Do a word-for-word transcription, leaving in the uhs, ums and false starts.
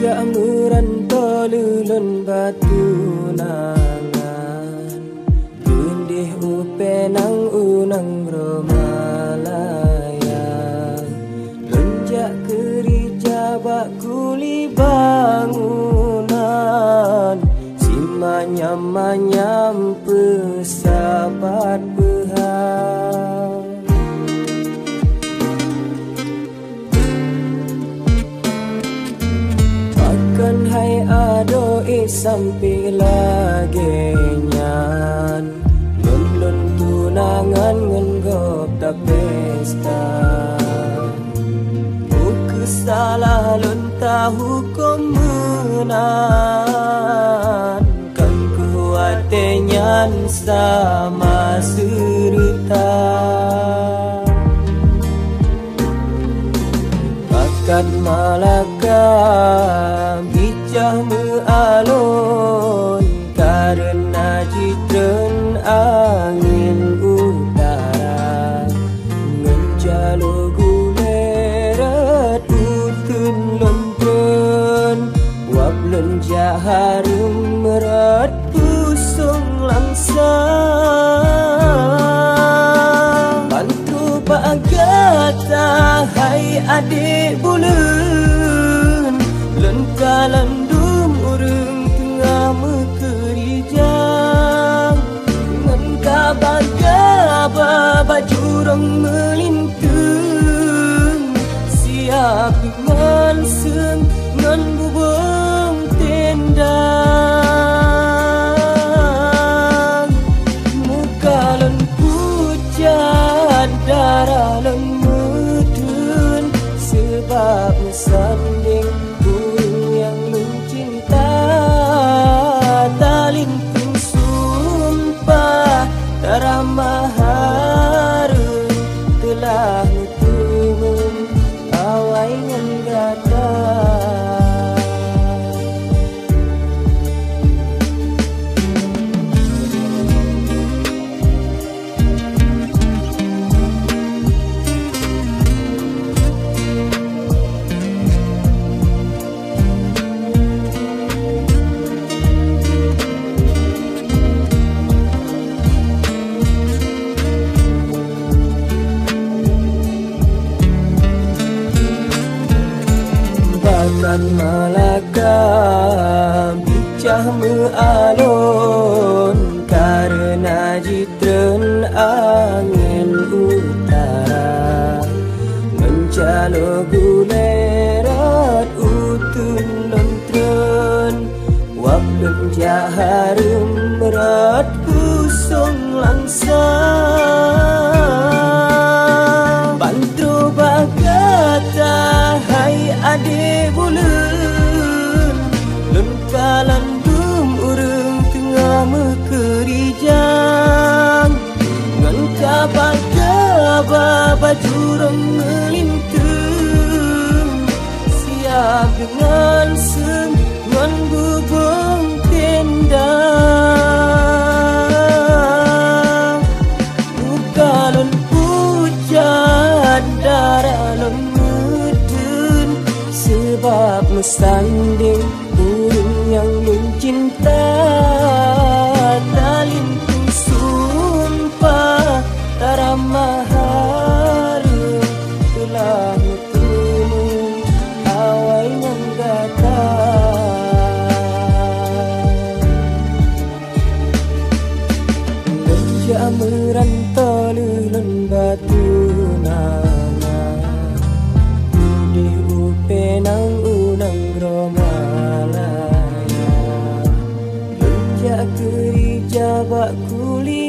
Meuranto lôn bak tunangan, geundeh u Penang u nanggroe Malaya. Lôn jak keurija bak kuli bangunan, simanyam-manyam peusapat peuhah. Pakon hai adoe sampoe lagée nyan, lôn, lôn tunangan ngon gob tapesta. Bukeusalah lôn tahuköm meunan, kan keu watée nyan sama seureuta. Pakat malaka bijah meualon, kareuna jitreun angén utara. Ngon jaloe gulée rot uteuen lôn treun, wab lôn jak hareuem rot pusong langsa. Ban trok bak gata hai adék buleuen, lôn kalon dum ureuëng teungoh meukeurija. Ngon kaba-kaba bak jurông meulinteung, siab deungon seung ngon bubông tenda. Muka lôn pucat, darah lôn meuteuen, seubab meusandéng ureuëng nyang lôn cinta. Talinteung sumpah, taramah hareuem, teulah meuteumé awai ngon gata. Pakat malaka bijah meualon, kareuna jitreun angén utara. Ngon jaloe gulée rot uteuen lôn treun, wab lôn jak hareuem rot pusong langsa. Ban trok bak gata hai adék buleuen, lôn kalon dum ureuëng teungoh meukeurija. Ngon kaba-kaba bak jurông meulinteung, siab deungon seung ngon bubông tenda. Muka lôn pucat, darah lôn meuteuen, seubab meusandéng ureuëng nyang lôn cinta. Talinteung sumpah, taramah hareuem, teulah meuteumé awai ngon gata. Lôn jak meuranto lheueh lôn bak tunangan, udeh u Penang u nanggroe Malaya. Lôn jak keurija bak kuli